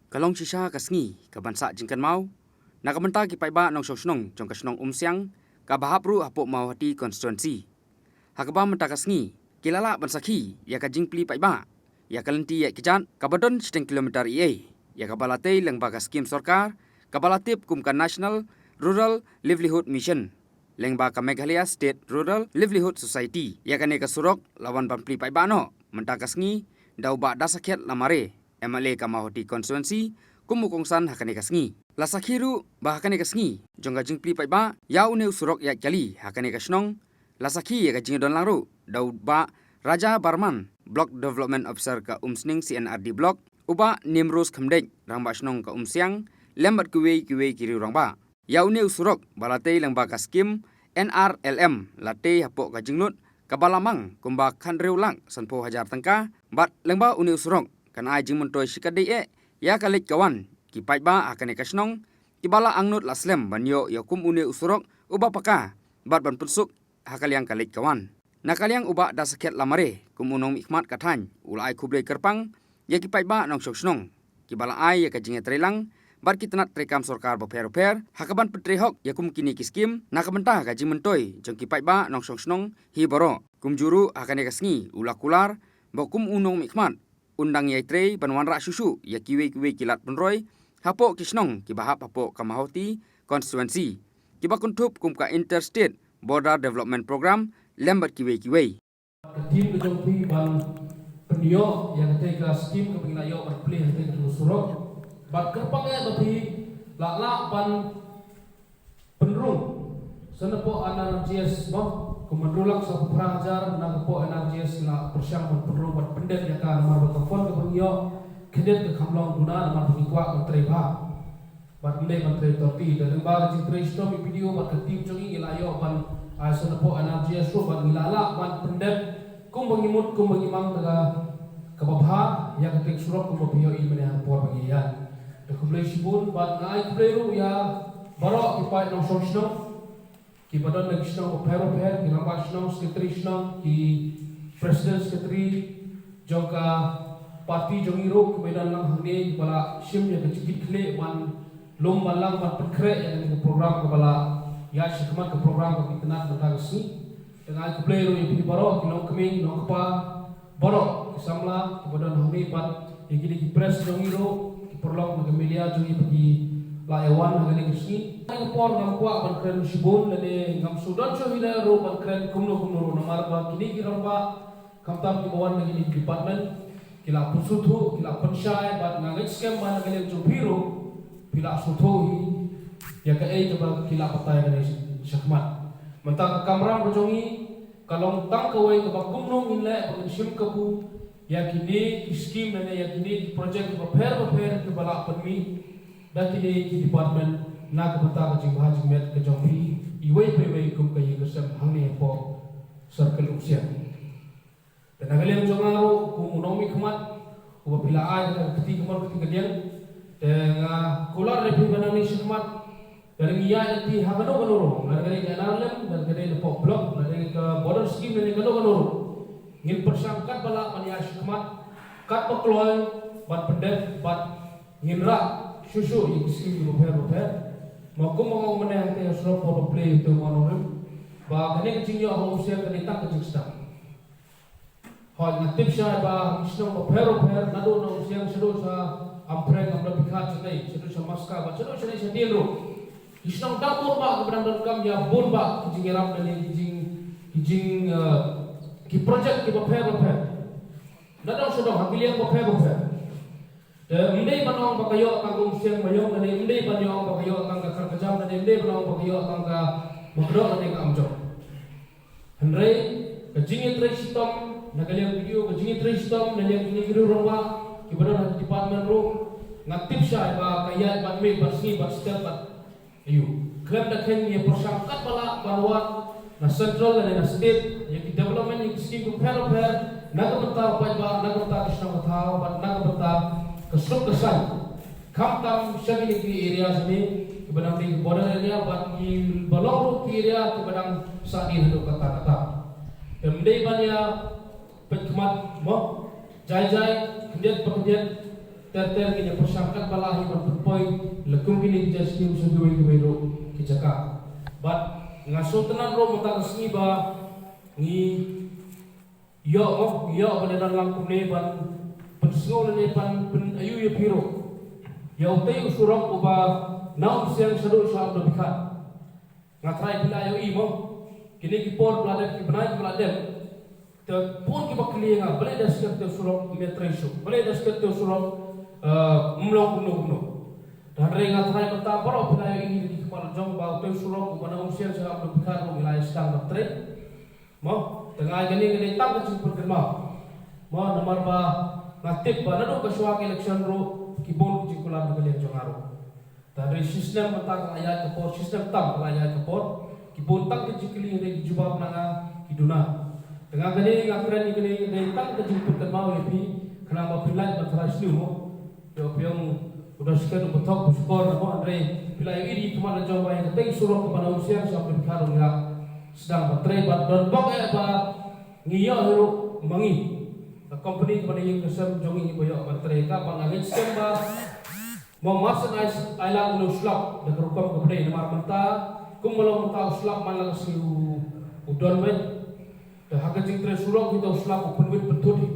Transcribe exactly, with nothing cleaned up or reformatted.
Ka long shisha ka sngi kaban sah jingkynmaw na ka bynta ki paidbah nongshong shnong jong ka shnong Umsiang, kaba hap ruh hapoh Mawhati constituency, ha kaba mynta ka sngi ki la lah ban sakhi ïa ka jingplie paidbah ïa ka lynti ïaid kjat kaba don shiteng kilometer ei ei, ïa kaba la tei lyngba ka skim sorkar kaba la tip kum ka National Rural Livelihood Mission lyngba ka Meghalaya State Rural Livelihood Society. Ïa kane ka surok la wan ban plie paidbah noh mynta ka sngi da u Bah Dasakhiat Lamare, M L A ka Mawhati constituency, kum u kongsan ha kane ka sngi. La sakhi ruh ba ha kane ka sngi jong ka jingplie paidbah ïa une u surok ïaid kali ha kane ka shnong, la sakhi ïa ka jingdon lang ruh da u Bah Raja Barman, Block Development Officer ka Umsning C N R D Block, u Bah Nimrose Khymdeit, Rangbah Shnong ka Umsiang, lem bad kiwei kiwei ki riew rangbah. Ïa une u surok ba la tei lyngba ka skim N R L M la tei hapoh ka jinglut kaba la mang kumba khathynriew lak sanphew hajar tyngka, bad lyngba une u surok kan ai jingmyntoi shikatdei eh ïa ka leit ka wan ki paidbah ha kane ka shnong, kiba la angnud la slem ban ïoh ïa kum une u surok uba paka bad ban pynsuk ha ka liang ka leit ka wan. Na ka liang u Bah Dasakhiat Lamare kum u nongmihkhmat ka thaiñ u la ai khublei kyrpang ïa ki paidbah nongshong shnong kiba la ai ïa ka jingïatreilang bad ki tnat treikam sorkar bapher bapher ha kaban pyntrei hok ïa kum kine ki skim na ka bynta ka jingmyntoi jong ki paidbah nongshong shnong hi baroh. Kumjuh ruh ha kane ka sngi u la kular ba kum u nongmihkhmat un dang ïai trei ban wanrah shuh shuh ïa kiwei kiwei ki lad pynroi hapoh ki shnong kiba hap hapoh ka Mawhati constituency, kiba kynthup kum ka Interstate Border Development Program lem bad kiwei kiwei. Ka team ka jong phi ban pynïoh ïa kata ka skim kaba ngi la ïoh ban plie ha kata ka surok. Bad kyrpang eh ba phi lah lah ban pynrung sa napoh N R G S, mo, kumba hynriew lak saphew phra hajar na ka poh N R G S la pyrshang ban pynrung ban pyndep ïa ka, namar ba ka fund kaba ngi ïoh khyndiat ka kham long duna namar ba ngi kwah ban trei bha. Bad ym dei ban trei torti, da lyngba ka jingtrei shitom i P D O bad ka team jong i, ngi la ïoh ban ai sa napoh N R G S ruh bad ngi la lah ban pyndep kumba ngi mut kumba ngi mang da ka kaba bha ïa ka trei surok kumba phi ïohi mynne ha ka por ba ngi ïaid. Te khublei shibun bad nga ai khublei ruh ïa baroh ki paid nongshong shnong kiba don na ki shnong bapher bapher, ki rangbah shnong, secretary shnong, ki president secretary jong ka party jong ngi ruh kiba don lang hangne, kiba la shim ïa ka jingkitkhlieh ban lum ban lang ban pynkhreh ïa kane ka program kaba la ïaid shakhmat, ka program kaba itynnad mynta ka sngi. Te nga ai khublei ruh ïa phi baroh ki nongkmie nongkpa, baroh ki samla kiba don hangne bad ïa kine ki press jong ngi ruh, ki paralok na ka media jong ngi ba ki la ïa wan ha kane ka sngi. Ha kane ka por ngam kwah ban kren shibun lane ngam shu don shuh hi ruh ban kren kumno kumno ruh, namar ba kine ki rangbah khamtam kiba wan na kine ki department ki la pynsngewthuh, ki la pynshai bad nga ngeit skhem ba na ka liang jong phi ruh phi la sngewthuh hi ïa kaei kaba ki la batai kane shakhmat. Mynta ka kamram ka jong ngi ka long tang kawei kaba kumno ngin leh ba ngin shim kabu ïa kine ki skim lane ïa kine ki project bapher bapher kiba la pynmih da kine ki department na ka bynta ka jingbha jingmiat ka jong phi iwei pa iwei kum ka ïing ka sem hangne hapoh Circle Umsiang. Te na ka liang jong nga ruh kum u nongmihkhmat uba phi la ai ka kti kamon kti kadiang, te nga kular ïa phi ba nangne shakhmat, lada ngi ïaid lynti ha kano kano ruh, lada ka dei ka N R L M, lada ka dei napoh block, lada ka dei ka border scheme, lada kano kano ruh, ngin pyrshang katba lah ban ïaid shakhmat, katba kloi ban pyndep bad ngin rah shuh shuh ïa ki skim kiba pher bapher. Ma kumba nga ong mynne hangtei ha surok, por ba plie ïa uto u nongrim ba kane ka jingïoh ha Umsiang ka dei tang ka jingsdang. Hooid, nga tip shai ba ki shnong bapher bapher naduh na Umsiang shaduh sha Amphrain, Amlapikhat, shanei shaduh sha Maska bad shaduh shanei shadien ruh, ki shnong dang bun bah kiba dang donkam ïa bun bah ki jingïarap lane ki jing, ki jing, eh, ki project kiba pher bapher. Na dong sha dong ha ki liang bapher bapher. Te ym dei ban ong ba ka ïoh tang ka Umsiang Maïong lane ym dei ban ïoh ba ka ïoh tang ka Kharkajam lane ym dei ban ong ba ka ïoh tang ka Mawkdong lane ka Umjong. Hynrei ka jingïatrei shitom na ka liang P D O, ka jingïatrei shitom na liang kine ki riew rangbah kiba don ha department ruh, nga tip shai ba ka ïaid bad miet bad sngi bad step bad aïu. Khlem da kheiñ ngi ïa pyrshang katba lah ban wad na central lane na state ïa ki development, ïa ki skim bapher bapher na ka bynta u paidbah, na ka bynta ka shnong ka thaw bad na ka bynta ka suk ka saiñ. Khamtam sha kine ki areas ne kiba nang dei ki border area bad kiba long ruh ki area kiba nang sah dien haduh katta katta. Te ym dei ban ïa peit khmat mo, jai jai, khyndiat pa khyndiat. ter ter ki ïa pyrshang katba lah hi ban pynpoi la kum kine ki jait skim sha kiwei kiwei ruh ki jaka. Bad nga sngewtynnat ruh mynta ka sngi ba ngi ïoh, ngi ïoh ban ïadon lang kumne ban pynsngew lane ban pyn-, ïohi ïa phi ruh ïa utei u surok uba na Umsiang shaduh sha Amdapikhat. Nga tharai phi la ïohi mo. Kine ki por ba la dep, ki bnai ba la dep, te bun kiba kylli ïa nga, balei da skhem te u surok, me trei shuh, balei da skhem te u surok, eh, ym long kumno kumno. Te hynrei nga tharai mynta baroh phi la ïohi da ki khmat jong ba utei u surok uba na Umsiang sha Amdapikhat ruh ngi la ïa sdang ban trei. Mo, te nga ai kane ka dei tang ka jingpynkynmaw. Mo, namar ba nga tip ba naduh ka shuwa ka election ruh ki bun ki jingkular na ka liang jong nga ruh. Te hynrei shi snem mynta ka la ïaid ka por, shi snem tam ka la ïaid ka por. Ki bun tang ki jingkylli, hynrei ki jubab na nga ki duna. Te nga kane nga kren ïa kane ka dei tang ka jingpynkynmaw ïa phi, khnang ba phin lait ban tharai sniew mo. Ïoh phi ong u da skhem u ba thok u shukor na mo, hynrei phi la ïohi da ki khmat la jong ba ïa katei ka surok kaba na Umsiang sha Amdapikhat ruh ngi la sdang ban trei bad don bok eh ba ngi ïoh hi ruh ma ngi. Ka company kaba na ïing ka sem jong ngi ba ïoh ban trei ka, ba nga ngeit skhem ba mo mar shen ai, ai lang une u slap da ka rukom kaba dei, namar mynta kum ma long mynta u slap man la ka sngi u, u don beit. Te ha ka jingtrei surok kita u slap u pynwit pynthut hi.